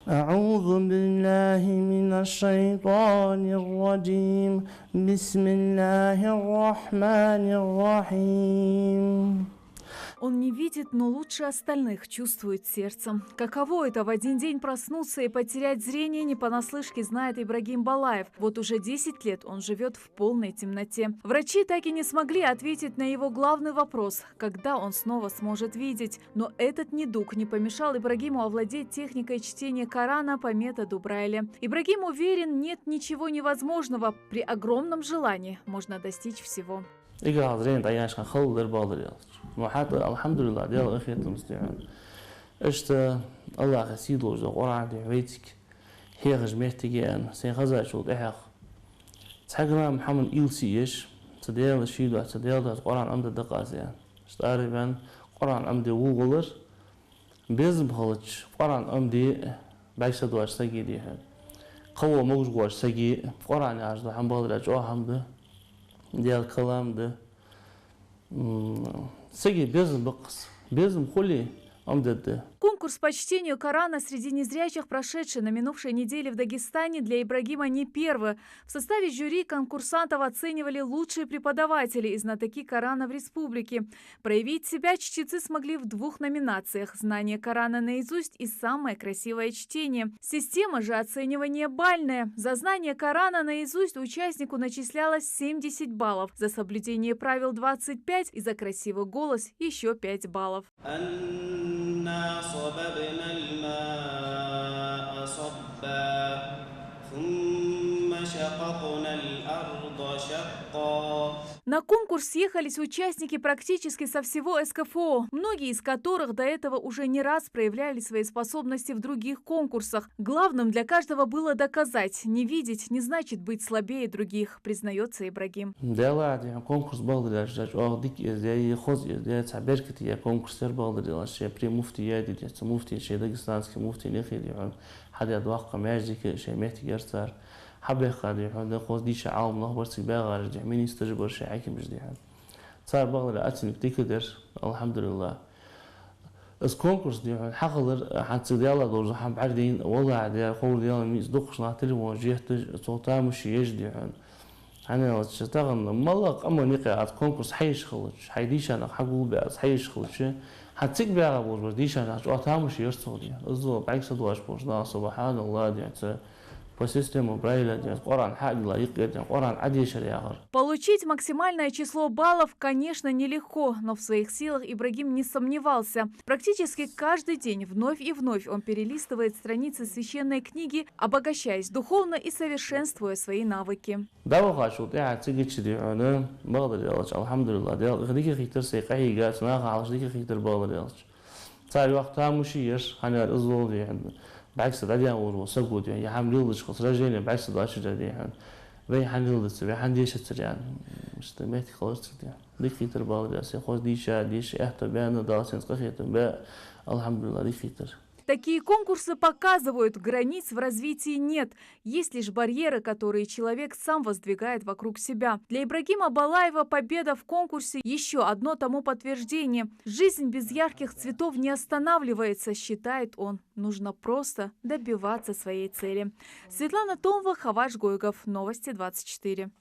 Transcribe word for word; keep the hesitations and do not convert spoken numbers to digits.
أعوذ بالله من الشيطان الرجيم. بسم الله الرحمن الرحيم. Он не видит, но лучше остальных чувствует сердцем. Каково это — в один день проснуться и потерять зрение? Не понаслышке знает Ибрагим Балаев. Вот уже десять лет он живет в полной темноте. Врачи так и не смогли ответить на его главный вопрос, когда он снова сможет видеть. Но этот недуг не помешал Ибрагиму овладеть техникой чтения Корана по методу Брайля. Ибрагим уверен, нет ничего невозможного. При огромном желании можно достичь всего. Эггара хьалха зрени дӀаяьннача хана хала дар, бакъдар аьлча. Но хӀаьта, алхьамдулиллахӀ, Даьла къахетамца, дий хьона. Иштта АллахӀа сий долаш дола Къуръан, дий хьона, вайцига хьехаш моттиг я аьнна, сайна хезачул тӀехьагӀа. Цхьа грамм хӀаман уйла ца еш, цу Даьла ший духьа, цу Даьла духьа Къуръан Ӏомаде деза аз аьнна. Иштта ара ваьнна, Къуръан Ӏомаде вугӀалар, безам хилча, Къуръан Ӏомаде бӀаргса доацача сага, дий хьона. Кхывола могаш воацача сага Къуръан яхаш дола хӀама, бакъдар аьлча, чӀоагӀа хӀама да, Даьла калам да. М, сага безам ба-кх из. Безам хуле, Ӏомадергда. Конкурс по чтению Корана среди незрячих, прошедший на минувшей неделе в Дагестане, для Ибрагима не первый. В составе жюри конкурсантов оценивали лучшие преподаватели и знатоки Корана в республике. Проявить себя чтецы смогли в двух номинациях: знание Корана наизусть и самое красивое чтение. Система же оценивания бальная. За знание Корана наизусть участнику начислялось семьдесят баллов, за соблюдение правил двадцать пять и за красивый голос ещё пять баллов. أنا صببنا الماء صبا ثم شققنا الأرض شقا. На конкурс съехались участники практически со всего СКФО, многие из которых до этого уже не раз проявляли свои способности в других конкурсах. Главным для каждого было доказать: не видеть не значит быть слабее других, признаётся Ибрагим. Даьллахьа, дий хьона, конкурс, бакъдар аьлча, чӀоагӀа дика эздяй, хоза эздяй, цхьа беркате яь конкурс яр, бакъдар аьлча. Шоай при муфтияте, дий хьона, цу муфтийс, шоай дагестански муфтийна юхе, дий хьона, хьадаь доккха маьждиг, шоай моттиг яр цар. Хьабаьхка, дий хьона, хоза дийша Ӏаламнах бар цига багӀараш, дий хьона, министраш бар, шоай хьакимаш, дий хьона. Цар, бакъдар аьлча, оценка дика дар, алхьамдулиллахӀ. Из конкурс, дий хьона, хьахилар, хӀанз цига Даьллахьа долаш дола хӀама бӀаргадайна, валлахӀи, дер ховр Даьла миъс дукхача наха телефонаш етташ, цох тамаш еш, дий хьона. ХӀана аьлча, тахан малагӀча къаман юкъе аз конкурс хьаеш хилча, хьай дийша нах хьагулбаь аз хьаеш хилча, хӀанз цига багӀа болаш бола дийша нах чӀоагӀа тамаш еш цох, дий хьона. Из бӀаргса доацаш болча наха, субхьаналлахӀ, дий хьона, цу по системе Брайля, дий хьона, Къуръан хьадилла юкъера, дий хьона, Къуръан Ӏодешар яхар. Получить максимальное число баллов, конечно, нелегко, но в своих силах Ибрагим не сомневался. Практически каждый день вновь и вновь он перелистывает страницы священной книги, обогащаясь духовно и совершенствуя свои навыки. ДӀавахачул тӀехьагӀа цигача, дий хьона, бакъдар аьлча, алхьамдулиллахӀ, Даьла дика хийтар сай къахьийга, цу наха хьалхашка дика хийтар, бакъдар аьлча. Цар йоккха тамаш яр, хӀана аьлча, из дола, дий хьона, бӀаргса дӀадаьнна волаш вола саг ва, дий хьона, е хӀама леладеш хилча, сражене бӀаргса доацаш дар, дий хьона. Вай хӀана леладацар, вай хӀана дешацар, аьнна. Иштта моттиг хилар цига, дий хьона. Дика хийтар, бакъдар аьлча, сай хоза дийша, деша аьттув баьнна, Дала сенца къахетам баь, алхьамдулиллахӀ, дика хийтар. Такие конкурсы показывают: границ в развитии нет, есть лишь барьеры, которые человек сам воздвигает вокруг себя. Для Ибрагима Балаева победа в конкурсе — ещё одно тому подтверждение. Жизнь без ярких цветов не останавливается, считает он. Нужно просто добиваться своей цели. Светлана Томова, Хаваж Гойгов. Новости двадцать четыре.